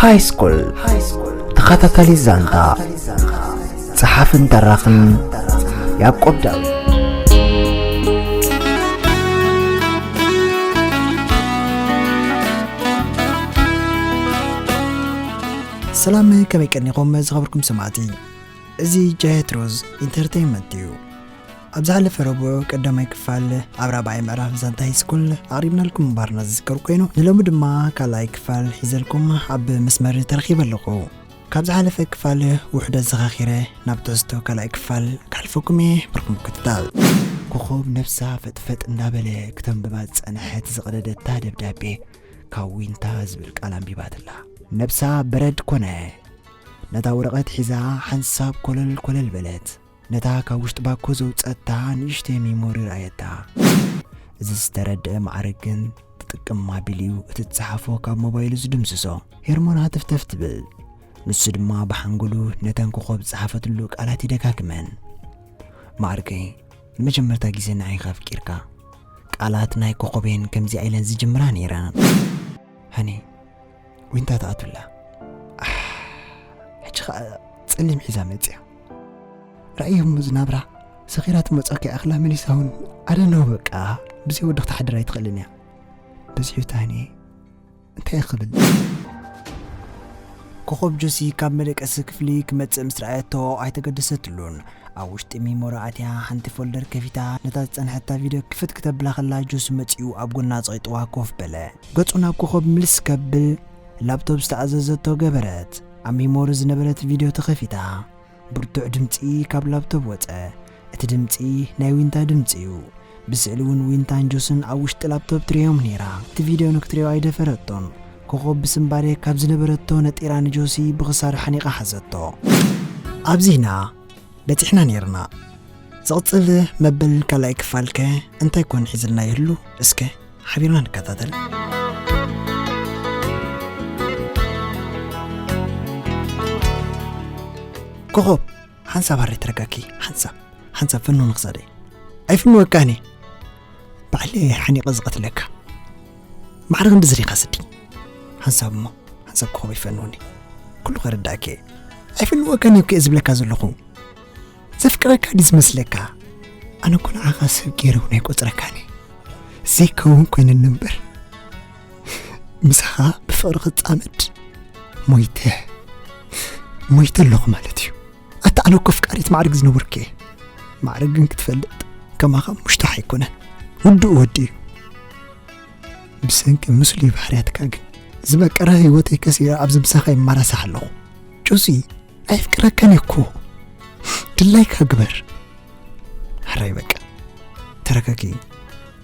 ሃይስኩል ተኸታታሊ ዛንታ፣ ጸሓፍን ተራኽን ያዕቆብ ዳዊት። ሰላም፣ ከመይ ቀኒኹም ዝኸበርኩም ሰማዕቲ? እዚ ጃየት ሮዝ ኢንተርቴይንመንት እዩ። ኣብ ዝሓለፈ ረቡዕ ቀዳማይ ክፋል ኣብ ራብዓይ ምዕራፍ ዛንታ ሃይስኩል ኣቕሪብናልኩም ምንባርና ዝዝከር ኮይኑ፣ ንሎሚ ድማ ካልኣይ ክፋል ሒዘልኩም ኣብ መስመር ተረኺበ ኣለኹ። ካብ ዝሓለፈ ክፋል ውሑዳት ዘኻኺረ ናብ ትሕዝቶ ካልኣይ ክፋል ክሓልፈኩም እየ፣ ብርኩም ምክትታል። ኮኾብ ነብሳ ፈጥፈጥ እንዳበለ ክተንብባ ዝጸንሐት ዝቐደደታ ደብዳቤ ካብ ዊንታ ዝብል ቃል ኣንቢባትላ። ነብሳ በረድ ኮነ። ነታ ወረቐት ሒዛ ሓንሳብ ኮለል ኮለል በለት። ነታ ካብ ውሽጢ ባኮ ዘውጸታ ንእሽተይ ሚሞሪ ረኣየታ። እዚ ዝተረድአ ማዕረግ ግን ትጥቅም ኣቢሉ እዩ እቲ ዝጸሓፎ ካብ ሞባይሉ ዝድምስሶ። ሄርሞን ሃተፍተፍ ትብል። ንሱ ድማ ብሓንጎሉ ነተን ኮኾብ ዝጸሓፈትሉ ቃላት ይደጋግመን። ማዕርገይ፣ ንመጀመርታ ግዜ ንዓይ ኢኻ ኣፍቂርካ። ቃላት ናይ ኮኾብ እየን ከምዚኣ ኢለን ዝጅምራ ነይረን። ሃኒ፣ ዊንታ ትኣቱላ። ኣሕ፣ ሕጂ ኸኣ ጸሊም ሒዛ መጽያ። ራእይ እሞ ዝናብራ ሰኺራ ትመጻካ ይኣኽላ መሊሳ እውን ኣደነው በቃ። ብዘይ ወዲ ክትሓድር ኣይትኽእልን እያ። በዚሑ ታኒ እንታይ ክብል? ኮኾብ ጆሲ ካብ መደቀሲ ክፍሊ ክመጽእ ምስ ረኣየቶ ኣይተገደሰትሉን። ኣብ ውሽጢ ሚሞሪ ኣትያ ሓንቲ ፎልደር ከፊታ ነታ ዝጸንሐታ ቪድዮ ክፍት ክተብላ ከላ ጆሲ መጺኡ ኣብ ጎና ጸቂጥዋ ኮፍ በለ። ገጹ ናብ ኮኾብ ምልስ ከብል ላፕቶፕ ዝተኣዘዘቶ ገበረት። ኣብ ሚሞሪ ዝነበረት ቪድዮ ተኸፊታ። ብርቱዕ ድምጺ ካብ ላፕቶፕ ወጸ። እቲ ድምጺ ናይ ዊንታ ድምጺ እዩ። ብስእሊ እውን ዊንታን ጆስን ኣብ ውሽጢ ላፕቶፕ ትርእዮም ነይራ። እቲ ቪድዮ ንክትርእዮ ኣይደፈረቶን። ኮኾብ ብስንባደ ካብ ዝነበረቶ ነጢራ ንጆሲ ብኽሳዱ ሓኒቓ ሓዘቶ። ኣብዚና በጺሕና ነይርና። ዝቕጽል መበል ካልኣይ ክፋልከ እንታይ ኮን ሒዝልና ይህሉ? እስከ ሓቢርና ንከታተል። ኮኾብ፣ ሓንሳብ ሃረይ ተረጋጊ፣ ሓንሳብ፣ ሓንሳብ ፈንውኒ ክሳደይ። ኣይፍንወካን እየ። ባዕለይ ሓኒቐ ዝቐትለካ። ማዕረ ክንዲ ዝሪኻ ስዲ። ሓንሳብ እሞ፣ ሓንሳብ ኮኾብ ይፈንውኒ። ኩሉ ከረዳእኪ እየ። ኣይፍንወካን እየ እኮ እየ ዝብለካ ዘለኹ። ዘፍቅረካ ድዩ ዝመስለካ? ኣነ እኮ ንዓኻ ሰብ ገይረ እውን ኣይቆጽረካን እየ። ዘይከውን ኮይነኒ እምበር። ምሳኻ ብፍቕሪ ክጻመድ ሞይተ፣ ሞይተ ኣለኹ ማለት እዩ። ኣታ ኣነ እኮ ኣፍቃሪት ማዕርግ ዝነበርኩ እየ። ማዕርግ ግን ክትፈልጥ ከማኻ ሙሽታሕ ኣይኮነን። ውዱእ ወዲ እዩ። ብሰንኪ ምስሉይ ባህርያትካ ግን ዝመቀረ ህይወተይ ከሲረ ኣብዚ ምሳኻ ይመራሳሕ ኣለኹ። ጆሲ፣ ኣየፍቅረካን እየ እኮ። ድላይካ ግበር። ሕራይ በቃ። ተረጋጊ።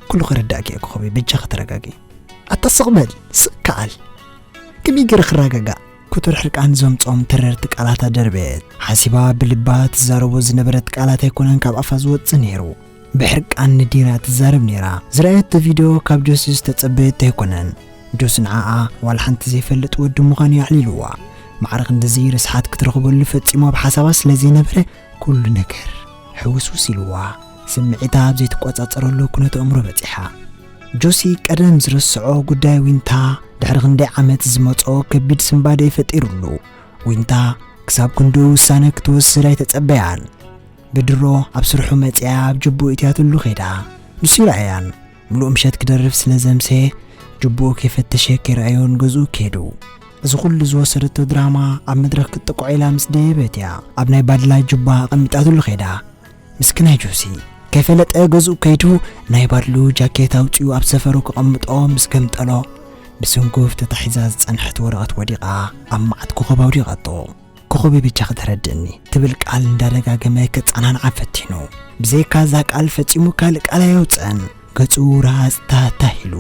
ኩሉ ከረዳእኪ እየ ኮኾበይ፣ በጃኺ ተረጋጊ። ኣታ ስቕ በል፣ ስቕ ከኣል። ከመይ ገይረ ክረጋጋእ? ክቱር ሕርቃን ዘምጾም ተረርቲ ቃላት ኣደርበየት። ሓሲባ ብልባ ትዛረቦ ዝነበረት ቃላት ኣይኮነን ካብ ኣፋ ዝወጽእ ነይሩ። ብሕርቃን ንዲራ ትዛረብ ነይራ። ዝረኣየቶ ቪድዮ ካብ ጆሲ ዝተጸበየቶ ኣይኮነን። ጆሲ ንዓኣ ዋላ ሓንቲ ዘይፈልጥ ወዲ ምዃኑ እዩ ኣዕሊልዋ። ማዕረ ክንድዚ ርስሓት ክትረኽበሉ ፈጺሙ ኣብ ሓሳባ ስለ ዘይነበረ ኩሉ ነገር ሕውስውስ ኢልዋ። ስምዒታ ኣብ ዘይትቆጻጸረሉ ኩነተ ኣእምሮ በጺሓ። ጆሲ ቀደም ዝረስዖ ጉዳይ ዊንታ ድሕሪ ክንደይ ዓመት ዝመጾ ከቢድ ስንባደ ፈጢሩሉ። ዊንታ ክሳብ ክንድኡ ውሳነ ክትወስድ ኣይተጸበያን። ብድሮ ኣብ ስርሑ መጺኣ ኣብ ጅቡኡ እትያትሉ ኸይዳ። ንሱ ይረኣያን። ምሉእ ምሸት ክደርፍ ስለ ዘምሰየ ጅቡኡ ከይፈተሸ ከይረኣዮን ገዝኡ ከይዱ። እዚ ኩሉ ዝወሰደቶ ድራማ ኣብ መድረኽ ክትጥቅዖ ኢላ ምስ ደየበት እያ ኣብ ናይ ባድላ ጅባ ኣቐሚጣትሉ ኸይዳ። ምስክናይ ጆሲ ከይፈለጠ ገዝኡ ከይዱ ናይ ባድሉ ጃኬት ኣውጺኡ ኣብ ሰፈሩ ክቐምጦ ምስ ገምጠሎ ብስንጉፍ ተታሒዛ ዝጸንሐት ወረቐት ወዲቓ ኣብ መዓት ኮኾብ ኣውዲቓቶ። ኮኾበይ በጃኺ ተረድእኒ ትብል ቃል እንዳደጋገመ ከጸናንዓ ፈቲኑ። ብዘይካ እዛ ቃል ፈጺሙ ካልእ ቃል ኣየውጸን። ገጹ ራጽ ታታ ኢሉ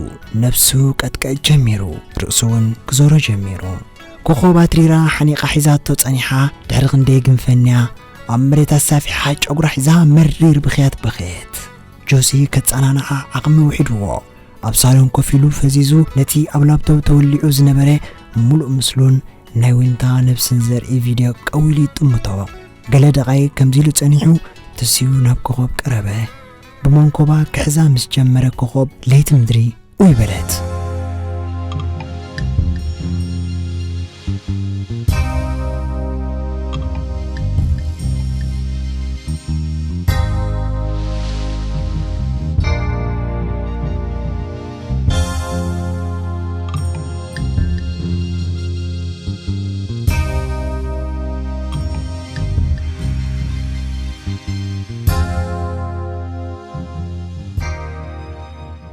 ነብሱ ቀጥቀጥ ጀሚሩ። ርእሱ እውን ክዞሮ ጀሚሩ። ኮኾብ ኣትሪራ ሓኒቓ ሒዛቶ ጸኒሓ ድሕሪ ክንደይ ግንፈንያ ኣብ መሬት ኣሳፊሓ ጨጉራ ሒዛ መሪር ብኽያት በኸየት። ጆሲ ከጸናንዓ ዓቕሚ ውሒድዎ። ኣብ ሳሎን ኮፍ ኢሉ ፈዚዙ ነቲ ኣብ ላፕቶፕ ተወሊዑ ዝነበረ ምሉእ ምስሉን ናይ ዊንታ ነብስን ዘርኢ ቪድዮ ቀዊሉ ይጥምቶ። ገለ ደቓይቕ ከምዚ ኢሉ ጸኒሑ ትስዩ ናብ ኮኾብ ቀረበ። ብመንኮባ ክሕዛ ምስ ጀመረ ኮኾብ ለይቲ ምድሪ ኡይ በለት።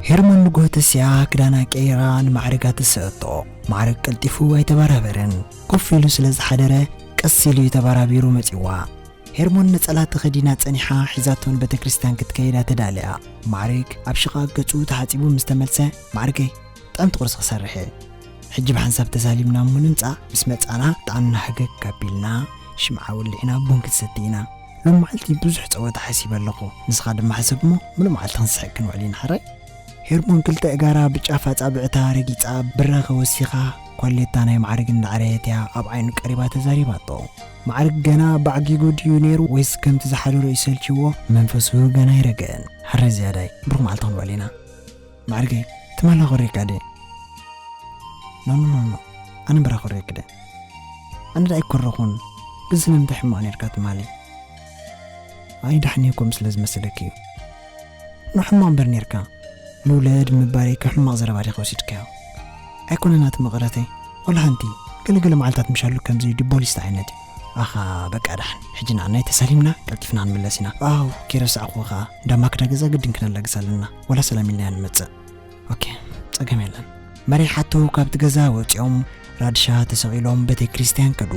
ሄርሞን ንግሆ ተሲኣ ክዳና ቀይራ ንማዕርግ ኣተሰእቶ። ማዕርግ ቀልጢፉ ኣይተባራበረን። ኮፍ ኢሉ ስለ ዝሓደረ ቀስ ኢሉ እዩ ተባራቢሩ መጺዋ። ሄርሞን ነጸላ ተኸዲና ጸኒሓ ሒዛቶ ንቤተ ክርስቲያን ክትከይዳ ተዳልያ። ማዕርግ ኣብ ሽቓቕ ገጹ ተሓጺቡ ምስ ተመልሰ፣ "ማዕርገይ፣ ጥዕምቲ ቁርሲ ክሰርሕ እየ። ሕጂ ብሓንሳብ ተሳሊምና እሞ ንምጻእ፣ ምስ መጻና ጥዕና ህገግ ኣቢልና ሽምዓ ወሊዕና ቡን ክትሰቲ ኢና። ሎም መዓልቲ ብዙሕ ጸወታ ሓሲበ ኣለኹ። ንስኻ ድማ ሕሰብ እሞ ምሉእ መዓልቲ ክንስሕቅ ክንውዕል ኢና ሕራይ?" ሄርሞን ክልተ እጋራ ብጫፍ ኣጻብዕታ ረጊጻ ብራኸ ወሲኻ ኳሌታ ናይ ማዕርግ እንዳዕረየት እያ ኣብ ዓይኑ ቀሪባ ተዛሪባቶ። ማዕርግ ገና ባዕጊጉ ድዩ ነይሩ ወይስ ከምቲ ዝሓደሮ ይሰልችዎ መንፈሱ ገና ኣይረገአን። ሕራይ ዝያዳይ ብሩኽ መዓልቲ ክንውዕል ኢና። ማዕርገይ፣ ትማሊ ኮሪካ ድየ? ኖ፣ ኖ፣ ኖ፣ ኖ። ኣነ እምበር ኮሪክ ድየ? ኣነ ደኣ ኣይኮረኹን። ግን ስለምንታይ ሕማቕ ኔርካ ትማሊ? ኣይ፣ ዳሕኒ እኮ ስለ ዝመሰለኪ እዩ። ኖ፣ ሕማቕ እምበር ኔርካ። ምውለድ ምባለይ ከም ሕማቕ ዘረባ ዲኻ ወሲድካዮ? ኣይኮነን ኣቲ መቐረተይ። ወላ ሓንቲ። ገለገለ መዓልታት ምሻሉ ከምዚ ዲቦሊስት ዓይነት እዩ። ኣኻ፣ በቃ ዳሕን። ሕጂ ንዓናይ ተሳሊምና ቀልጢፍና ንምለስ ኢና። ኣው፣ ከይረሳዕኩ ኸኣ። እንዳ ማክዳ ገዛ ግድን ክነላግስ ኣለና። ወላ ሰላም ኢልና ንመጽእ። ኦኬ፣ ጸገም የለን። መሪሓቶ ካብቲ ገዛ ወጺኦም ራድሻ ተሰቒሎም ቤተ ክርስቲያን ከዱ።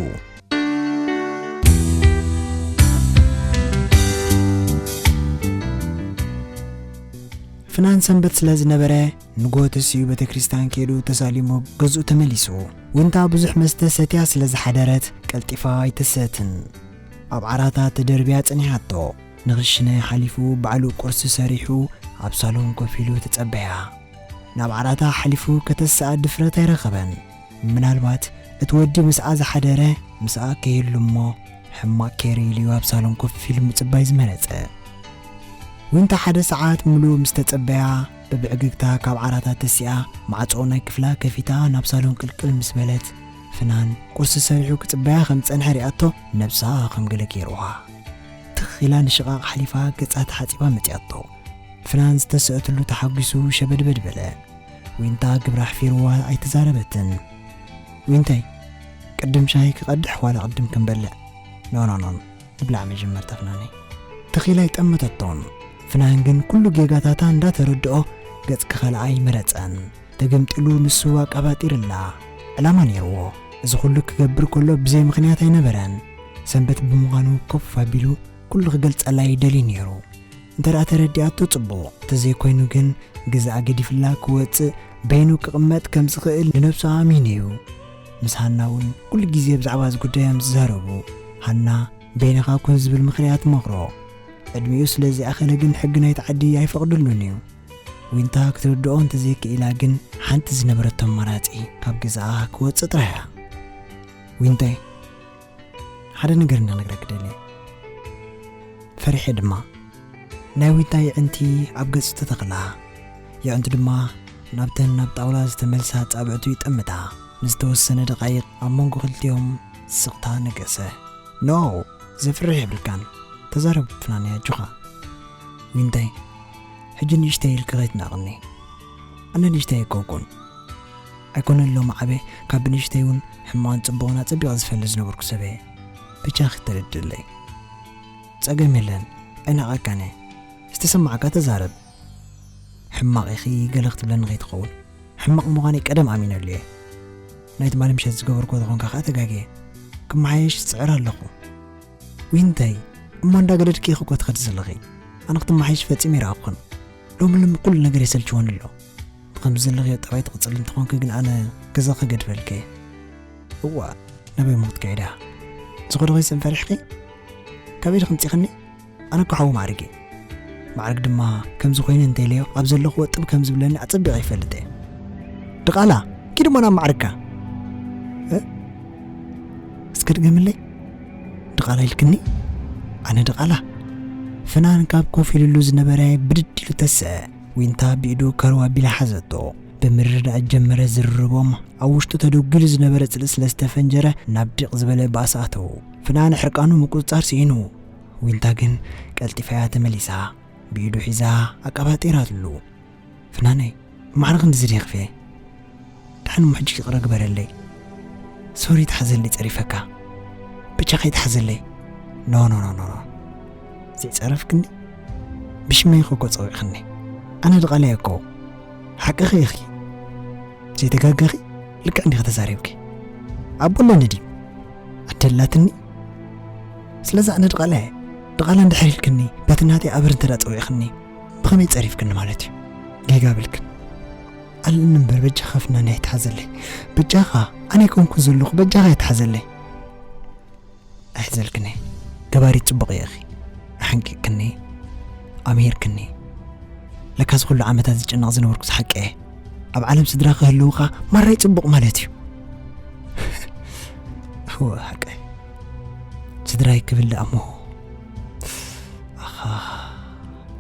ፍናን ሰንበት ስለ ዝነበረ ንግሆ ተሲኡ ቤተ ክርስቲያን ከይዱ ተሳሊሙ ገዝኡ ተመሊሱ። ዊንታ ብዙሕ መስተ ሰትያ ስለ ዝሓደረት ቀልጢፋ ኣይተሰእትን። ኣብ ዓራታ ተደርብያ ጸኒሓቶ። ንኽሽነ ሓሊፉ ባዕሉ ቁርሲ ሰሪሑ ኣብ ሳሎን ኮፍ ኢሉ ተጸበያ። ናብ ዓራታ ሓሊፉ ከተስኣ ድፍረት ኣይረኸበን። ምናልባት እቲ ወዲ ምስኣ ዝሓደረ ምስኣ ከይህሉ እሞ ሕማቕ ኬሪ ኢሉ ኣብ ሳሎን ኮፍ ኢሉ ምጽባይ ዝመረጸ። ዊንታ ሓደ ሰዓት ምሉእ ምስ ተጸበያ ብብዕግግታ ካብ ዓራታ ተሲኣ ማዕጾ ናይ ክፍላ ከፊታ ናብ ሳሎን ቅልቅል ምስ በለት ፍናን ቁርሲ ሰሪሑ ክጽበያ ከም ዝጸንሐ ሪኣቶ ነብሳ ከም ገለ ኬርዋ። ትኽ ኢላ ንሽቓቕ ሓሊፋ ገጻ ተሓጺባ መጺኣቶ። ፍናን ዝተሰእትሉ ተሓጒሱ ሸበድበድ በለ። ዊንታ ግብራ ኣሕፊርዋ ኣይተዛረበትን። ዊንታይ፣ ቅድም ሻሂ ክቐድሕ ዋላ ቅድም ክንበልዕ? ኖ፣ ኖ፣ ኖ፣ ኖ። ንብላዕ መጀመርታ ፍናነይ። ትኽ ኢላ ኣይጠመተቶን። ፍናን ግን ኩሉ ጌጋታታ እንዳተረድኦ ገጽ ክኸልኣ ኣይመረጸን። ተገምጢሉ ንሱ ኣቀባጢርላ። ዕላማ ነይርዎ። እዚ ኩሉ ክገብር ከሎ ብዘይ ምኽንያት ኣይነበረን። ሰንበት ብምዃኑ ኮፍ ኣቢሉ ኩሉ ክገልጸላ ይደሊ ነይሩ። እንተ ደኣ ተረዲኣቶ ጽቡቕ፣ እንተዘይኮይኑ ግን ግዛኣ ገዲፍላ ክወጽእ በይኑ ክቕመጥ ከም ዝኽእል ንነብሱ ኣሚኑ እዩ። ምስ ሃና እውን ኩሉ ግዜ ብዛዕባ እዚ ጉዳይ እዮም ዝዛረቡ። ሃና በይንኻ ኩን ዝብል ምኽንያት ትመኽሮ። ዕድሚኡ ስለ ዝኣኸለ ግን ሕጊ ናይቲ ዓዲ ኣይፈቕደሉን እዩ። ዊንታ ክትርድኦ እንተዘይክኢላ ግን ሓንቲ ዝነበረቶ ኣማራጺ ካብ ገዛኣ ክወጽእ ጥራይ እያ። ዊንታይ፣ ሓደ ነገር እንዳ ክነግረኪ ደልየ። ፈሪሐ ድማ። ናይ ዊንታ የዕንቲ ኣብ ገጹ ተተኽላ። የዕንቱ ድማ ናብተን ናብ ጣውላ ዝተመልሳ ኣጻብዕቱ ይጠምታ። ንዝተወሰነ ደቓይቕ ኣብ መንጎ ክልቲኦም ስቕታ ነገሰ። ኖ፣ ዘፍርሕ የብልካን። ተዛረብ ፍናነይ ኣጆኻ። ዊንታይ፣ ሕጂ ንእሽተይ ኢልኪ ከይትናቕኒ። ኣነ ንእሽተይ ኣይኮንኩን። ኣይኮነን ሎሚ ዓበ ካብ ብንእሽተይ እውን ሕማቕን ጽቡቕን ኣጸቢቐ ዝፈልጥ ዝነበርኩ ሰብ እየ። ብቻ ክትረድእለይ። ጸገም የለን፣ ኣይናቐካን እየ። ዝተሰማዓካ ተዛረብ። ሕማቕ ኢኺ ገለ ክትብለኒ ከይትኸውን። ሕማቕ ምዃነይ ቀደም ኣሚነሉ እየ። ናይ ትማሊ ምሸት ዝገበርክዎ ተኾንካ ከኣ ተጋግየ። ክመሓየሽ እጽዕር ኣለኹ። ዊንታይ፣ እሞ እንዳገደድኪ ኢኺ እኮ ትኸዲ ዘለኺ። ኣነ ክትመሓየሽ ፈጺመ ኣይረኣኹን። ሎሚ ሎሚ ኩሉ ነገር የሰልችወኒ ኣሎ። ብኸምዚ ዘለኽዮ ጠባይ ትቕጽሊ እንተኾንኪ ግን ኣነ ገዛ ክገድፈልኪ እየ። እዋ፣ ናበይ እሞ ክትከይዲ እያ? ዝኸድኹ ስም ፈሪሕኪ? ካበይ ዲኺ ምጺእክኒ? ኣነ እኮ ሓዊ ማዕርግ እየ። ማዕርግ ድማ ከምዚ ኮይነ እንተኢለዮ ኣብ ዘለኽዎ ጥብ ከም ዝብለኒ ኣጸቢቐ ይፈልጥ እየ። ድቓላ፣ ኪድ እሞ ናብ ማዕርግካ። እ? እስከ ድገምለይ። ድቓላ ኢልክኒ? ኣነ ድቓላ? ፍናን ካብ ኮፍ ኢሉሉ ዝነበረ ብድድ ኢሉ ተስአ። ዊንታ ብኢዱ ከርው ኣቢላ ሓዘቶ። ብምርድዳእ ጀመረ ዝርርቦም። ኣብ ውሽጡ ተደጒሉ ዝነበረ ጽልኢ ስለ ዝተፈንጀረ ናብ ዲቕ ዝበለ ባእሲ ኣተዉ። ፍናን ሕርቃኑ ምቁጽጻር ስኢኑ። ዊንታ ግን ቀልጢፋ እያ ተመሊሳ። ብኢዱ ሒዛ ኣቀባጢራትሉ። ፍናነይ፣ ማዕረ ክንድዚ ድየ ክፍየ? ደሓን እሞ ሕጂ ይቕረ ግበረለይ። ሶሪ፣ ተሓዘለይ ጸሪፈካ። ብቻ ከይትሓዘለይ። ኖ፣ ኖ፣ ኖ፣ ኖ፣ ኖ። ዘይጸረፍክኒ? ብሽመይ እኮ ጸዊዕክኒ። ኣነ ድቓላ እየ እኮ። ሓቅኺ ኢኺ። ዘይተጋገኺ ልክዕ እንዲኺ ተዛሪብኪ። ኣቦ ኣለኒ ድዩ? ኣደላትኒ። ስለዚ ኣነ ድቓላ እየ። ድቓላ እንድሕር ኢልክኒ፣ በቲ ናተይ ኣበር እንተ ደኣ ጸዊዕኽኒ፣ ብኸመይ ጸሪፍክኒ ማለት እዩ? ጌጋ ብልክን። ኣለኒ እምበር በጃኻ ፍናን ኣይትሓዘለይ። በጃኻ፣ ኣነ ኣይኮንኩን ዘለኹ፣ በጃኻ ኣይትሓዘለይ። ኣይሕዘልክኒ። ገባሪት ጽቡቕ እየ ኢኺ። ኣሓንቂቕክኒ። ኣምሂርክኒ። ለካስ ኩሉ ዓመታት ዝጭነቕ ዝነበርኩስ ሓቂ እየ። ኣብ ዓለም ስድራ ክህልውኻ ማራይ ጽቡቕ ማለት እዩ። እወ፣ ሓቂ። ስድራይ ክብል ደኣ እሞ። ኣኻ።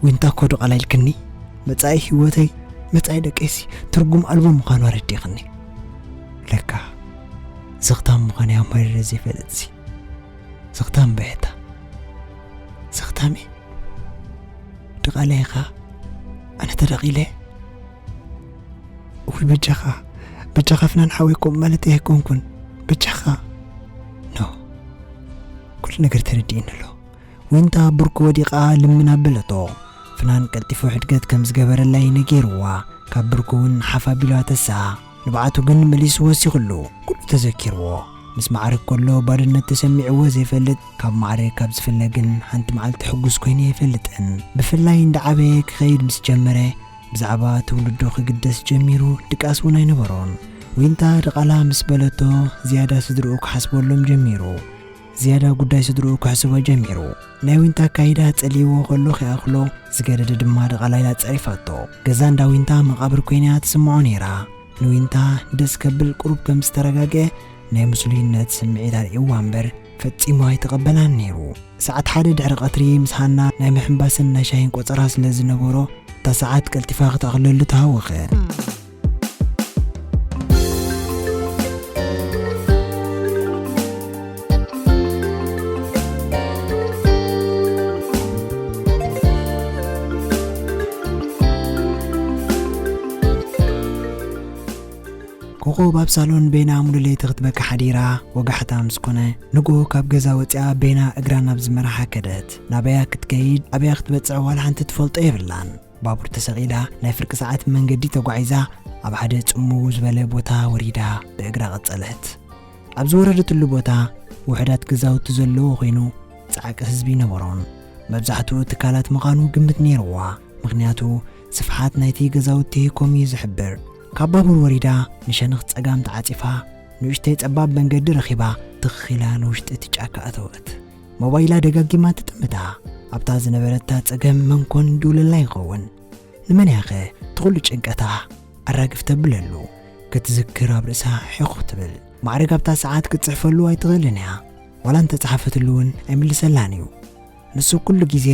ዊንታ እኮ ድቓላ ኢልክኒ። መጻኢ ህይወተይ፣ መጻኢ ደቀይሲ ትርጉም ኣልቦ ምዃኑ ኣረዲእኽኒ። ለካ ዘኽታም ምዃነይ ኣማሪረ ዘይፈልጥሲ። ዘኽታም በየታ። ዘኽታም እየ። ድቓላ ኢኻ። ኣነ ተደቒለ። እውይ በጃኻ፣ በጃኻ ፍናን ሓወይ፣ ከምኡ ማለት እየ ኣይኮንኩን። በጃኻ። ኖ። ኩሉ ነገር ተረዲእኒ ኣሎ። ዊንታ ብርኩ ወዲቓ ልምን ኣበለቶ። ፍናን ቀልጢፉ ሕድገት ከም ዝገበረላ እዩ ነጊርዋ። ካብ ብርኩ እውን ሓፍ ኣቢሉ ኣተስኣ። ንብዓቱ ግን መሊሱ ወሲኽሉ። ኩሉ ተዘኪርዎ። ምስ ማዕርግ ከሎ ባዶነት ተሰሚዕዎ ዘይፈልጥ፣ ካብ ማዕርግ ካብ ዝፍለ ግን ሓንቲ መዓልቲ ሕጉስ ኮይኑ ኣይፈልጥን። ብፍላይ እንዳዓበየ ክኸይድ ምስ ጀመረ፣ ብዛዕባ ትውልዱ ክግደስ ጀሚሩ፣ ድቃስ እውን ኣይነበሮን። ዊንታ ድቓላ ምስ በለቶ፣ ዝያዳ ስድርኡ ክሓስበሎም ጀሚሩ። ዝያዳ ጉዳይ ስድርኡ ክሕስቦ ጀሚሩ። ናይ ዊንታ ኣካይዳ ጸሊእዎ ከሎ ከይኣኽሎ፣ ዝገደደ ድማ ድቓላ ኢላ ጸሪፋቶ። ገዛ እንዳ ዊንታ መቓብር ኮይና ትስምዖ ነይራ። ንዊንታ ደስ ከብል ቁሩብ ከም ዝተረጋግአ፣ ናይ ምስሉይነት ስምዒት ኣርእይዋ እምበር፣ ፈጺሙ ኣይተቐበላን ነይሩ። ሰዓት ሓደ ድሕሪ ቀትሪ ምስ ሃና ናይ ምሕንባስን ናይ ሻሂን ቆጸራ ስለ ዝነበሮ፣ እታ ሰዓት ቀልጢፋ ክትኣኽለሉ ተሃወኸ። ኮኾብ ኣብ ሳሎን በይና ሙሉ ለይቲ ክትበኪ ሓዲራ፣ ወጋሕታ ምስ ኮነ፣ ንግሆ ካብ ገዛ ወጺኣ በይና እግራ ናብ ዝመርሓ ከደት። ናበያ ክትከይድ፣ ኣበያ ክትበጽሕ ዋላ ሓንቲ ትፈልጦ የብላን። ባቡር ተሰቒላ፣ ናይ ፍርቂ ሰዓት መንገዲ ተጓዒዛ፣ ኣብ ሓደ ጽምው ዝበለ ቦታ ወሪዳ ብእግራ ቀጸለት። ኣብ ዝወረደትሉ ቦታ ውሑዳት ገዛውቲ ዘለዎ ኮይኑ፣ ጻዕቂ ህዝቢ ይነበሮን። መብዛሕትኡ ትካላት ምዃኑ ግምት ነይርዋ፣ ምኽንያቱ ስፍሓት ናይቲ ገዛውቲ ከምኡ እዩ ዝሕብር። ካብ ባቡር ወሪዳ ንሸነኽ ጸጋም ተዓጺፋ፣ ንእሽተይ ጸባብ መንገዲ ረኺባ፣ ትኽ ኢላ ንውሽጢ እቲ ጫካ ኣተወት። ሞባይላ ደጋጊማ ትጥምታ። ኣብታ ዝነበረታ ጸገም መን ኮን ይድውለላ ይኸውን? ንመን እያኸ እቲ ኹሉ ጭንቀታ ኣራግፍ ተብለሉ? ክትዝክር ኣብ ርእሳ ሒኹ ትብል። ማዕረግ ኣብታ ሰዓት ክትጽሕፈሉ ኣይትኽእልን እያ። ዋላ እንተጸሓፈትሉ እውን ኣይምልሰላን እዩ። ንሱ ኩሉ ግዜ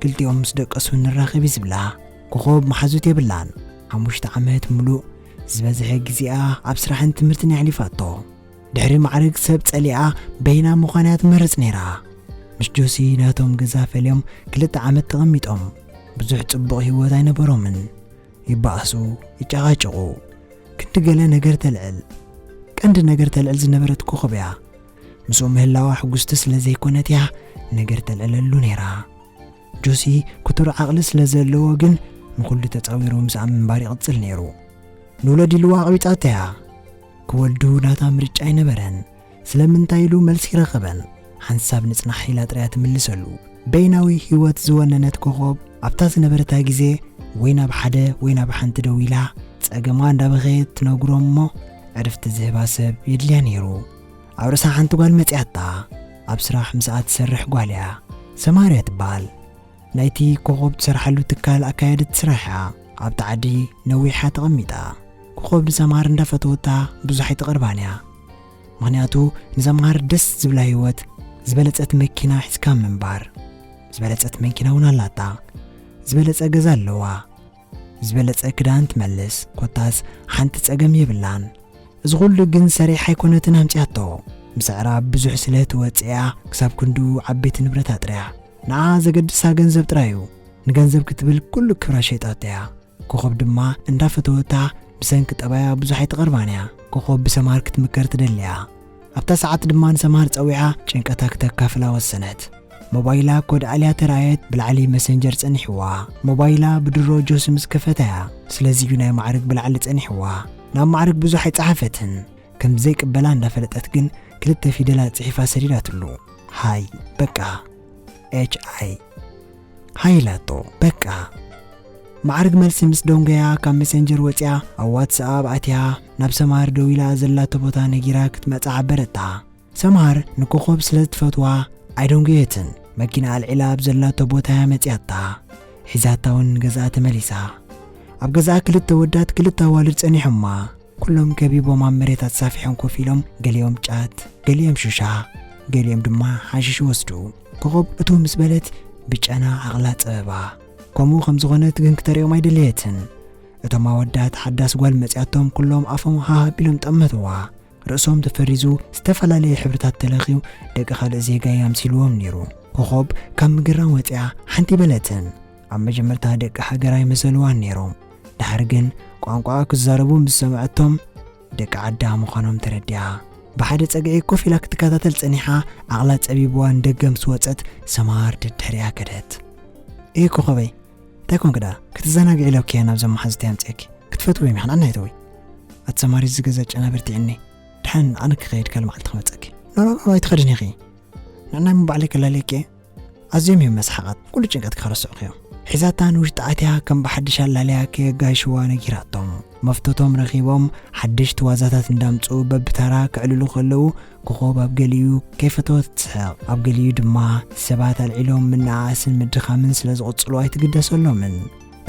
ክልቲኦም ምስ ደቀሱ ንራኸብ እዩ ዝብላ። ኮኾብ መሓዙት የብላን። ሓሙሽተ ዓመት ምሉእ ዝበዝሐ ግዜኣ ኣብ ስራሕን ትምህርትን የሕሊፋቶ። ድሕሪ ማዕረግ ሰብ ጸሊኣ በይና ምዃን እያ ትመርጽ ነይራ። ምስ ጆሲ ናቶም ገዛ ፈልዮም ክልተ ዓመት ተቐሚጦም። ብዙሕ ጽቡቕ ህይወት ኣይነበሮምን። ይበኣሱ፣ ይጨቓጨቑ። ክንዲ ገለ ነገር ተልዕል። ቀንዲ ነገር ተልዕል ዝነበረት ኮኾብ እያ። ምስኡ ምህላዋ ሕጉስቲ ስለ ዘይኮነት እያ ነገር ተልዕለሉ ነይራ። ጆሲ ክቱር ዓቕሊ ስለ ዘለዎ ግን ንኹሉ ተጻዊሩ ምስኣ ምንባር ይቕጽል ነይሩ። ንውለድ ኢልዋ ኣቕቢጻቶ እያ። ክወልዱ ናታ ምርጫ ኣይነበረን። ስለምንታይ ኢሉ መልሲ ይረኸበን። ሓንሳብ ንጽናሕ ኢላ ጥራያ ትምልሰሉ። በይናዊ ህይወት ዝወነነት ኮኾብ ኣብታ ዝነበረታ ግዜ ወይ ናብ ሓደ ወይ ናብ ሓንቲ ደው ኢላ ጸገማ እንዳበኸየት ትነግሮ እሞ ዕርፍቲ ዝህባ ሰብ የድልያ ነይሩ። ኣብ ርእሳ ሓንቲ ጓል መጺኣታ። ኣብ ስራሕ ምስኣ ትሰርሕ ጓል እያ። ሰማርያ ትበሃል። ናይቲ ኮኾብ ትሰርሓሉ ትካል ኣካያዲት ስራሕ እያ። ኣብቲ ዓዲ ነዊሓ ተቐሚጣ። ኮኾብ ንሰማር እንዳፈተወታ ብዙሕ ኣይትቐርባን እያ። ምኽንያቱ ንሰማር ደስ ዝብላ ህይወት፣ ዝበለጸት መኪና ሒዝካ ምንባር። ዝበለጸት መኪና እውን ኣላታ። ዝበለጸ ገዛ ኣለዋ። ዝበለጸ ክዳን ትመልስ። ኮታስ ሓንቲ ጸገም የብላን። እዚ ኹሉ ግን ሰሪሓ ኣይኮነትን ኣምጺኣቶ። ምሰዕራ ብዙሕ ስለ ትወጽእ እያ ክሳብ ክንድኡ ዓበይቲ ንብረት ኣጥርያ። ንዓ ዘገድሳ ገንዘብ ጥራይ እዩ። ንገንዘብ ክትብል ኩሉ ክብራ ሸይጣቶ እያ። ኮኾብ ድማ እንዳፈተወታ ብሰንኪ ጠባያ ብዙሕ ኣይትቐርባን እያ። ኮኾብ ብሰማር ክትምከር ትደሊ እያ። ኣብታ ሰዓት ድማ ንሰማር ጸዊዓ ጭንቀታ ክተካፍላ ወሰነት። ሞባይላ ኮድ ኣልያ ተራየት ብላዕሊ መሰንጀር ጸኒሕዋ። ሞባይላ ብድሮ ጆሲ ምስ ከፈታያ፣ ስለዚ እዩ ናይ ማዕርግ ብላዕሊ ጸኒሕዋ። ናብ ማዕርግ ብዙሕ ኣይጸሓፈትን። ከም ዘይቅበላ እንዳፈለጠት ግን ክልተ ፊደላት ጽሒፋ ሰዲዳትሉ። ሃይ፣ በቃ። ኤች ኣይ። ሃይ ኢላቶ፣ በቃ። ማዕርግ መልሲ ምስ ደንጎያ ካብ መሰንጀር ወጽያ ኣብ ዋትስኣፕ ኣትያ ናብ ሰማር ደው ኢላ ዘላቶ ቦታ ነጊራ ክትመጽእ ሓበረታ። ሰማር ንኮኾብ ስለ ትፈትዋ ኣይደንጎየትን። መኪና ኣልዒላ ኣብ ዘላቶ ቦታ እያ መጽያታ። ሒዛታ እውን ንገዝኣ ተመሊሳ። ኣብ ገዝኣ ክልተ ወዳት ክልተ ኣዋልድ ጸኒሖማ። ኩሎም ከቢቦም ኣብ መሬት ኣሳፊሖም ኮፍ ኢሎም፣ ገሊኦም ጫት፣ ገሊኦም ሹሻ፣ ገሊኦም ድማ ሓሽሽ ይወስዱ። ኮኾብ እትው ምስ በለት ብጨና ዓቕላ ጸበባ። ከምኡ ከም ዝኾነት ግን ክተርእዮም ኣይደለየትን። እቶም ኣወዳት ሓዳስ ጓል መጽያቶም ኩሎም ኣፎም ሃህ ኣቢሎም ጠመትዋ። ርእሶም ተፈሪዙ ዝተፈላለየ ሕብርታት ተለኽዩ ደቂ ካልእ ዜጋ እዩ ኣምሲልዎም ነይሩ። ኮኾብ ካብ ምግርራም ወጺኣ ሓንቲ በለትን። ኣብ መጀመርታ ደቂ ሃገር ኣይመሰልዋን ነይሮም። ድሓር ግን ቋንቋ ክዛረቡ ምስ ሰምዐቶም ደቂ ዓዳ ምዃኖም ተረዲኣ። ብሓደ ጸግዒ ኮፍ ኢላ ክትከታተል ጸኒሓ፣ ዓቕላ ጸቢብዋ ንደገ ምስ ወጸት ሰማር ደድሕሪኣ ከደት። "ኤ ኮኾበይ፣ እንታይ ኮንክ ደኣ? ክትዘናግዒ ኢለ እኮ እየ ናብዞም መሓዙተይ ኣምጺኤኪ። ክትፈትውዮም ኢኽን ኣናይተዊ። ኣቲ ሰማር፣ እዚ ገዛ ጨና በርቲዕኒ። ድሓን ኣነ ክኸይድ ካልእ መዓልቲ ክመጸኪ." "ኖ፣ ኖ፣ ኖ፣ ኣይትኸድን ኢኺ። ንዕናይ ምን ባዕለይ ከላልየኪ እየ። ኣዝዮም እዮም መስሓቓት፣ ኩሉ ጭንቀትኪ ከረስዑኺ እዮም።" ሒዛታ ንውሽጢ ኣትያ ከም ብሓድሽ ኣላልያ ከየጋይሽዋ ነጊራቶም። መፍቶቶም ረኺቦም ሓደሽቲ ዋዛታት እንዳምጽኡ በብተራ ከዕልሉ ከለዉ፣ ኮኾብ ኣብ ገሊኡ ከይፈተወት ትስሕቕ፣ ኣብ ገሊኡ ድማ ሰባት ኣልዒሎም ምንኣኣስን ምድኻምን ስለ ዝቕጽሉ ኣይትግደሰሎምን።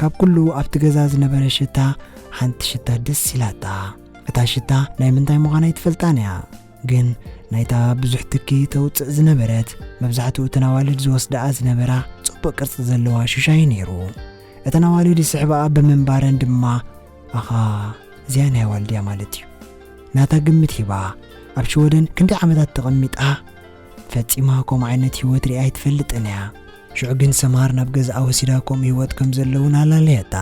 ካብ ኩሉ ኣብቲ ገዛ ዝነበረ ሽታ ሓንቲ ሽታ ደስ ኢላታ። እታ ሽታ ናይ ምንታይ ምዃና ኣይትፈልጣን እያ። ግን ናይታ ብዙሕ ትኪ ተውጽእ ዝነበረት፣ መብዛሕትኡ እተን ኣዋልድ ዝወስድኣ ዝነበራ ጽቡቕ ቅርጺ ዘለዋ ሹሻይ ነይሩ። እተን ኣዋልድ ይስሕብኣ ብምንባረን ድማ፣ "ኣኻ፣ እዚኣ ናይ ኣዋልድ እያ ማለት እዩ?" ናታ ግምት ሂባ። ኣብ ሽወደን ክንደይ ዓመታት ተቐሚጣ፣ ፈጺማ ከምኡ ዓይነት ህይወት ሪኣ ኣይትፈልጥን እያ። ሽዑ ግን ሰምሃር ናብ ገዛኣ ወሲዳ ከምኡ ህይወት ከም ዘለውን ኣላለየታ።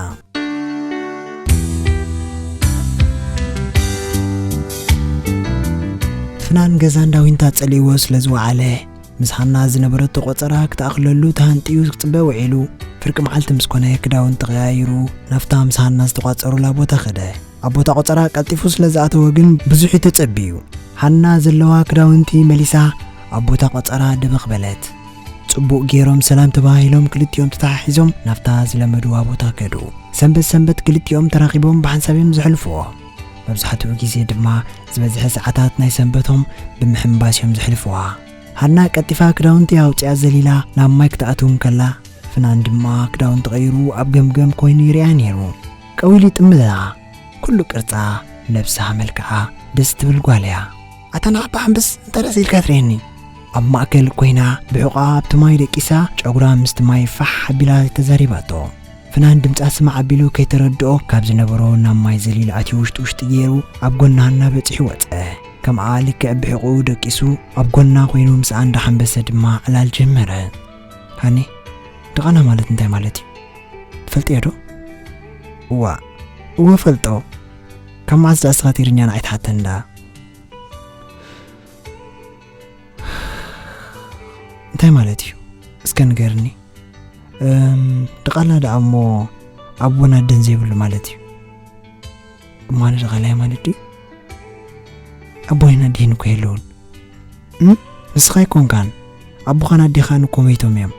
ፍናን ገዛን ዳዊንታ ጸሊእዎ ስለ ዝወዓለ፣ ምስ ሃና ዝነበረቶ ቆጸራ ክትኣኽለሉ ተሃንጥዩ ክጽበ ውዒሉ፣ ፍርቂ መዓልቲ ምስ ኮነ ክዳውንቲ ቀያይሩ ናብታ ምስ ሃና ዝተቋጸሩላ ቦታ ከደ። ኣብ ቦታ ቆጸራ ቀልጢፉ ስለ ዝኣተወ ግን ብዙሕ እዩ ተጸቢዩ። ሃና ዘለዋ ክዳውንቲ መሊሳ ኣብ ቦታ ቆጸራ ደበኽ በለት። ጽቡቕ ገይሮም ሰላም ተባሂሎም ክልቲኦም ተተሓሒዞም ናብታ ዝለመድዋ ቦታ ከዱ። ሰንበት ሰንበት ክልቲኦም ተራኺቦም ብሓንሳብ እዮም ዘሕልፍዎ። መብዛሕትኡ ግዜ ድማ ዝበዝሐ ሰዓታት ናይ ሰንበቶም ብምሕምባስ እዮም ዘሕልፍዋ። ሃና ቀልጢፋ ክዳውንቲ ኣውጺኣ ዘሊላ ናብ ማይ ክትኣትው እንከላ፣ ፍናን ድማ ክዳውንቲ ቀይሩ ኣብ ገምገም ኮይኑ ይሪኣ ነይሩ። ቀዊሉ ይጥምታ። ኩሉ ቅርጻ፣ ነብሳ፣ መልክዓ ደስ ትብል ጓል እያ። "ኣታ ንዓባ ሓምብስ እንታይ ደስ ኢልካ ትርእየኒ?" ኣብ ማእከል ኮይና ብሕቋ ኣብቲ ማይ ደቂሳ ጨጉራ ምስቲ ማይ ፋሕ ኣቢላ ተዛሪባቶ። ፍናን ድምጻ ስማዕ ኣቢሉ ከይተረድኦ ካብ ዝነበሮ ናብ ማይ ዘሊሉ ኣትዩ ውሽጢ ውሽጢ ገይሩ ኣብ ጎና ሃና በጺሑ ወጸ። ከምኣ ልክዕ ብሕቑኡ ደቂሱ ኣብ ጎና ኮይኑ ምስኣ እንዳሓንበሰ ድማ ዕላል ጀመረ። "ሃኒ፣ ድቓላ ማለት እንታይ ማለት እዩ? ትፈልጥዮ ዶ?" "እዋ፣ እወ ፈልጦ። ካብ መዓስ ደኣ ንስኻ ትግርኛ ንዓይ ትሓተኒ ደኣ?" "እንታይ ማለት እዩ? እስከ ንገርኒ?" "እም፣ ድቓላ ደኣ እሞ ኣቦን ኣደን ዘይብሉ ማለት እዩ?" "እሞ ኣነ ድቓላ እየ ማለት ድዩ? ኣቦይን ኣዴን እኮ የለውን?" "እም? ንስኻ ኣይኮንካን፣ ኣቦኻን ኣዴኻን እኮ መይቶም እዮም።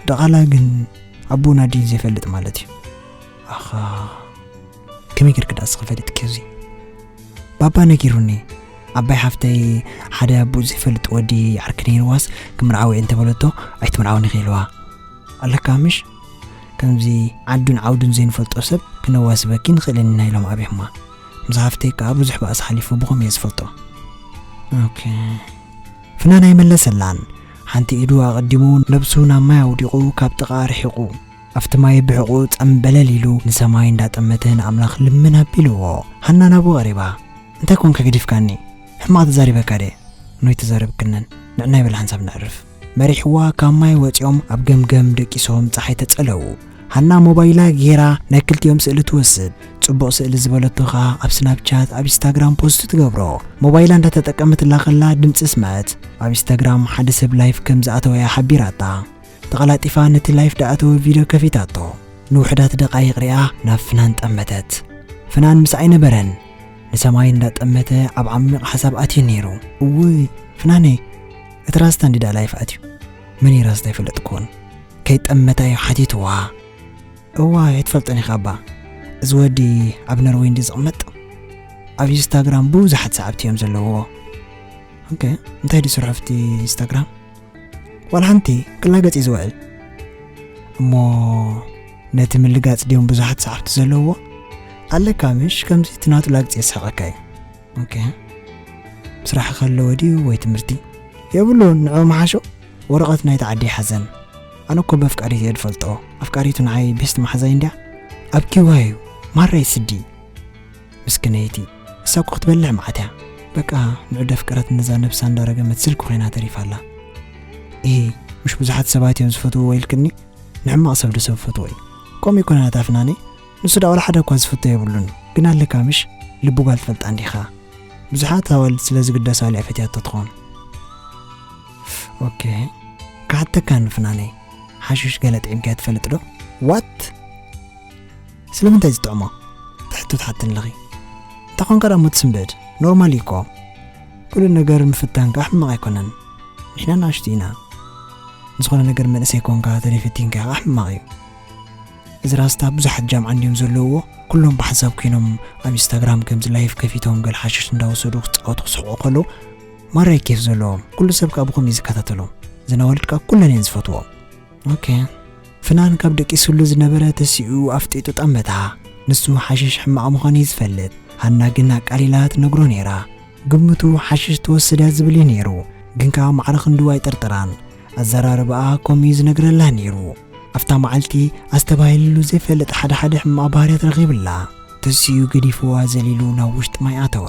ድቓላ ግን ኣቦን ኣዴን ዘይፈልጥ ማለት እዩ?" "ኣኻ፣ ከመይ ጌርኪ ደኣ እስኺ ፈሊጥኪ እዚ?" "ባባ ነጊሩኒ። ዓባይ ሓፍተይ ሓደ ኣቦኡ ዘይፈልጥ ወዲ ዓርኪ ነይርዋስ ክምርዓው እየ እንተበለቶ ኣይትምርዓውን ኢኺ ኢልዋ። ኣለካ ምሽ? ከምዚ ዓዱን ዓውዱን ዘይንፈልጦ ሰብ ክነዋስበኪ ንኽእልን ኢና ኢሎም ኣብዮማ። ምስ ሓፍተይ ከኣ ብዙሕ ባእሲ ሓሊፉ ብኸምኡ እየ ዝፈልጦ።" ኦኬ። ፍናን ኣይመለሰላን። ሓንቲ ኢዱ ኣቐዲሙ ነብሱ ናብ ማይ ኣውዲቑ ካብ ጥቓ ርሒቑ። ኣብቲ ማይ ብሕቑ ጸምበለል ኢሉ ንሰማይ እንዳጠመተ ንኣምላኽ ልምን ኣቢልዎ። ሃና ናብኡ ቀሪባ። "እንታይ ኮንካ ገዲፍካኒ? ሕማቕ ተዛሪበካ ድየ?" "ኖይ ተዛረብክንን፣ ንዕናይ በል ሓንሳብ ነዕርፍ።" መሪሕዋ ካብ ማይ ወጺኦም ኣብ ገምገም ደቂሶም ጸሓይ ተጸለዉ። ሃና ሞባይላ ጌራ ናይ ክልቲኦም ስእሊ ትወስድ። ጽቡቕ ስእሊ ዝበለቶ ኸኣ ኣብ ስናፕቻት፣ ኣብ ኢንስታግራም ፖስት ትገብሮ። ሞባይላ እንዳተጠቀመትላ ከላ ድምጺ ስምዐት። ኣብ ኢንስታግራም ሓደ ሰብ ላይፍ ከም ዝኣተወ እያ ሓቢራታ። ተቐላጢፋ ነቲ ላይፍ ዝኣተወ ቪድዮ ከፊታቶ። ንውሑዳት ደቓይቕ ሪኣ ናብ ፍናን ጠመተት። ፍናን ምስኣ ኣይነበረን። ንሰማይ እንዳጠመተ ኣብ ዓሚቕ ሓሳብ ኣትዩ ነይሩ። እውይ ፍናነይ፣ እቲ ራስታ እንዲ ደኣ ላይፍ ኣትዩ። መን እዩ ራስታ ይፈልጥ ክኾን? ከይጠመታ እዩ ሓቲትዋ። እዋ ኣይትፈልጦን ኢኻ እባ። እዚ ወዲ ኣብ ኖርወይ እንዲ ዝቕመጥ? ኣብ ኢንስታግራም ብዙሓት ሰዓብቲ እዮም ዘለውዎ። ኦኬ፣ እንታይ ድዩ ስርሑ ኣብቲ ኢንስታግራም? ዋላ ሓንቲ ክላገጽ እዩ ዝውዕል። እሞ ነቲ ምልጋጽ ድዮም ብዙሓት ሰዓብቲ ዘለውዎ? ኣለካ ምሽ ከምዚ እቲ ናቱ ላግጺ የስሕቐካ እዩ። ኦኬ፣ ስራሕ ከለዎ ድዩ ወይ ትምህርቲ? የብሉን፣ ንዕኡ መሓሾ ወረቐት ናይቲ ዓዲ ይሓዘን። ኣነ እኮ በፍቃሪት እየ ዝፈልጦ። ኣፍቃሪቱ ንዓይ ቤስት መሓዛይ እንድያ። ኣብ ኪዋ እዩ፣ ማራ ይስዲ። ምስክነይቲ፣ እሳ እኮ ክትበልዕ መዓት እያ። በቃ ንዑ ደፍቀረት ነዛ ነብሳ እንዳረገመት ስልኪ ኮይና ተሪፋ ኣላ። እሂ፣ ምሽ ብዙሓት ሰባት እዮም ዝፈትውዎ ኢልክኒ? ንሕማቕ ሰብ ዶ ሰብ ፈትዎ እዩ? ከምኡ ይኮነ ናታ ፍናነይ፣ ንሱ ደኣ ዋላ ሓደ እኳ ዝፍቶ የብሉን። ግን ኣለካ ምሽ ልቢ ጓል ትፈልጣ እንዲኻ። ብዙሓት ኣዋልድ ስለ ዝግደሳሉ እያ ፈትያቶ ትኾን። ኦኬ፣ ክሓተካ ንፍናነይ፣ ሓሽሽ ገለ ጥዒምካዮ ትፈልጥ ዶ? ዋት? ስለምንታይ ዝጥዕሞ? ትሕቶ ትሓትኒ ኣለኺ። እንተ ኾንካ ደኣ እሞ ትስንብድ፣ ኖርማል እዩ እኮ። ኩሉ ነገር ምፍታን ከኣ ሕማቕ ኣይኮነን። ንሕና ንኣሽቱ ኢና። ንዝኾነ ነገር መንእሰይ ኮንካ ተደይፈቲንካ ከኣ ሕማቕ እዩ። እዚ ራስታ ብዙሓት ጃምዓ እንድዮም ዘለውዎ፣ ኩሎም ብሓንሳብ ኮይኖም ኣብ ኢንስታግራም ከምዚ ላይፍ ከፊቶም ገል ሓሽሽ እንዳወሰዱ ክጻወቱ ክስሕቑ ከለዉ ማራ እዩ ኬፍ ዘለዎም። ኩሉ ሰብ ከኣ ብኸምኡ እዩ ዝከታተሎም። እዘን ኣዋልድ ከኣ ኩለን እየን ዝፈትዎም። ኦኬ። ፍናን ካብ ደቂስሉ ዝነበረ ተሲኡ ኣፍጢጡ ጠመታ። ንሱ ሓሽሽ ሕማቕ ምዃኑ እዩ ዝፈልጥ። ሃና ግን ኣቃሊላ ትነግሮ ነይራ። ግምቱ ሓሽሽ ትወስድ እያ ዝብል እዩ ነይሩ። ግን ከኣ ማዕረ ክንድኡ ኣይጠርጠራን። ኣዘራርባኣ ከምኡ እዩ ዝነግረላ ነይሩ። ኣብታ መዓልቲ ኣስተባሂልሉ ዘይፈልጥ ሓደ ሓደ ሕማቕ ባህርያት ረኺብላ። ተሲኡ ገዲፍዋ ዘሊሉ ናብ ውሽጢ ማይ ኣተወ።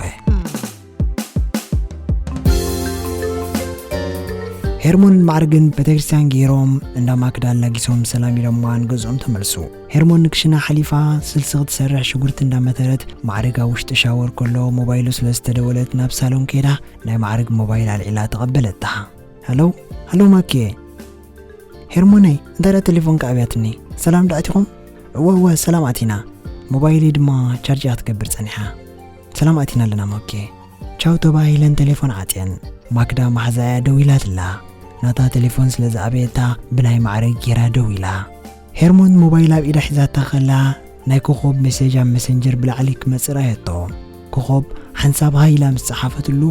ሄርሞንን ማዕርግን ቤተክርስትያን ገይሮም እንዳ ማክዳ ኣላጊሶም ሰላም ኢሎምዋ ንገዝኦም ተመልሱ። ሄርሞን ንክሽነ ሓሊፋ ስልሲ ክትሰርሕ ሽጉርቲ እንዳመተረት ማዕርግ ኣብ ውሽጢ ሻወር ከሎ ሞባይሉ ስለ ዝተደወለት ናብ ሳሎን ከይዳ ናይ ማዕርግ ሞባይል ኣልዒላ ተቐበለታ። ሃሎ፣ ሃሎ ማኪየ። ሄርሞነይ፣ እንታይ ደኣ ቴሌፎንካ ኣብያትኒ? ሰላም ዶ ኣቲኹም? እወ፣ እወ፣ ሰላም ኣቲና። ሞባይለይ ድማ ቻርጅ እያ ክትገብር ጸኒሓ። ሰላም ኣቲና ኣለና ማኪየ። ቻው ተባሂለን ቴሌፎን ዓጽየን። ማክዳ መሓዛያ ደው ኢላትላ። ናታ ቴሌፎን ስለ ዝኣበየታ ብናይ ማዕረግ ጌራ ደው ኢላ። ሄርሞን ሞባይል ኣብ ኢዳ ሒዛታ ከላ ናይ ኮኾብ ሜሴጅ ኣብ መሰንጀር ብላዕሊ ክመጽእ ረኣየቶ። ኮኾብ ሓንሳብ ሃይ ኢላ ምስ ጸሓፈትሉ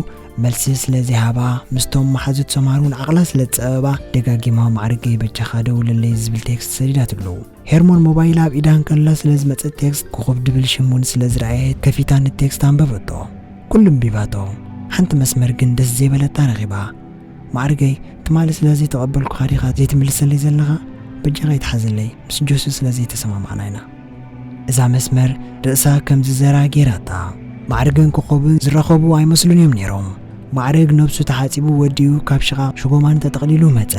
መልሲ ስለ ዘይሃባ ምስቶም መሓዙት ሰምሃር እውን ዓቕላ ስለ ዝጸበባ ደጋጊማ ማዕርገይ በጃኻ ደውለለይ ዝብል ቴክስት ሰዲዳትሉ። ሄርሞን ሞባይላ ኣብ ኢዳ እንከላ ስለ ዝመጸት ቴክስት ኮኾብ ድብል ሽም እውን ስለ ዝረኣየት ከፊታ ንቴክስት ኣንበበቶ። ኩሉ ኣንቢባቶ። ሓንቲ መስመር ግን ደስ ዘይበለታ ረኺባ። ማዕርገይ ትማሊ ስለ ዘይተቐበልኩኻ ዲኻ ዘይትምልሰለይ ዘለኻ? በጃኻ ኣይትሓዘለይ፣ ምስ ጆሲ ስለ ዘይተሰማማዕና ኢና። እዛ መስመር ርእሳ ከም ዝዘራ ገይራታ። ማዕርግን ኮኾብን ዝራኸቡ ኣይመስሉን እዮም ነይሮም። ማዕርግ ነብሱ ተሓጺቡ ወዲኡ ካብ ሽቓቕ ሽጎማን ተጠቕሊሉ መጸ።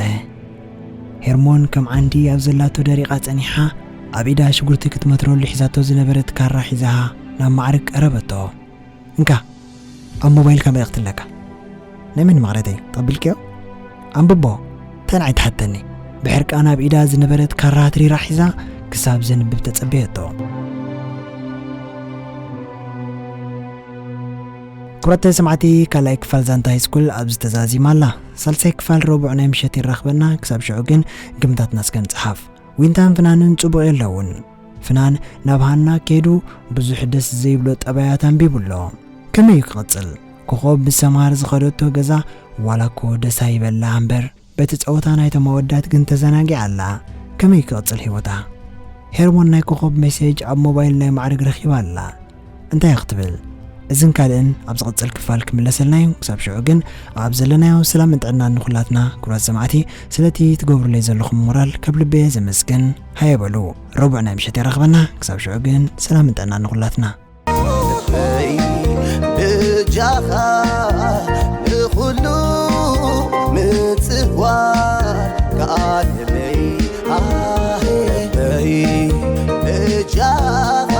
ሄርሞን ከም ዓንዲ ኣብ ዘላቶ ደሪቓ ጸኒሓ፣ ኣብ ኢዳ ሽጉርቲ ክትመትረሉ ሒዛቶ ዝነበረት ካራ ሒዛ ናብ ማዕርግ ቀረበቶ። እንካ፣ ኣብ ሞባይልካ መልእኽቲ ኣለካ። ናይ መን ማቕረተይ? ተቐቢልክዮ? ኣንብቦ። እንታይ ንዓይ ትሓተኒ? ብሕርቃን ኣብ ኢዳ ዝነበረት ካራ ትሪራ ሒዛ ክሳብ ዘንብብ ተጸበየቶ። ክቡራት ሰማዕቲ፣ ካልኣይ ክፋል ዛንታ ሃይስኩል ኣብዚ ተዛዚማ ኣላ። ሳልሳይ ክፋል ረቡዕ ናይ ምሸት ይራኽበና። ክሳብ ሽዑ ግን ግምታትና እስከ ንጽሓፍ። ዊንታን ፍናንን ጽቡቕ የለውን። ፍናን ናብ ሃና ከይዱ ብዙሕ ደስ ዘይብሎ ጠባያት ኣንቢቡ ኣሎ። ከመይ እዩ ክቕጽል? ኮኾብ ምስ ሰምሃር ዝኸደቶ ገዛ ዋላ እኮ ደስ ኣይበላ እምበር፣ በቲ ጸወታ ናይቶም ኣወዳት ግን ተዘናጊዓ ኣላ። ከመይ እዩ ክቕጽል ህይወታ? ሄርሞን ናይ ኮኾብ ሜሴጅ ኣብ ሞባይል ናይ ማዕርግ ረኺባ ኣላ። እንታይ ክትብል? እዝን ካልእን ኣብ ዝቕጽል ክፋል ክምለሰልና እዩ። ክሳብ ሽዑ ግን ኣብ ዘለናዮ ሰላምን ጥዕናን ንኹላትና። ክቡራት ሰማዕቲ፣ ስለቲ ትገብሩለይ ዘለኹም ሞራል ካብ ልቢ እየ ዘመስግን። ሃየ በሉ፣ ረቡዕ ናይ ምሸት የራኽበና። ክሳብ ሽዑ ግን ሰላምን ጥዕናን ንኹላትና። ልበይ ብጃኻ ንኹሉ ምጽዋር ከኣለለይ። ኣሄ ልበይ ኣኻ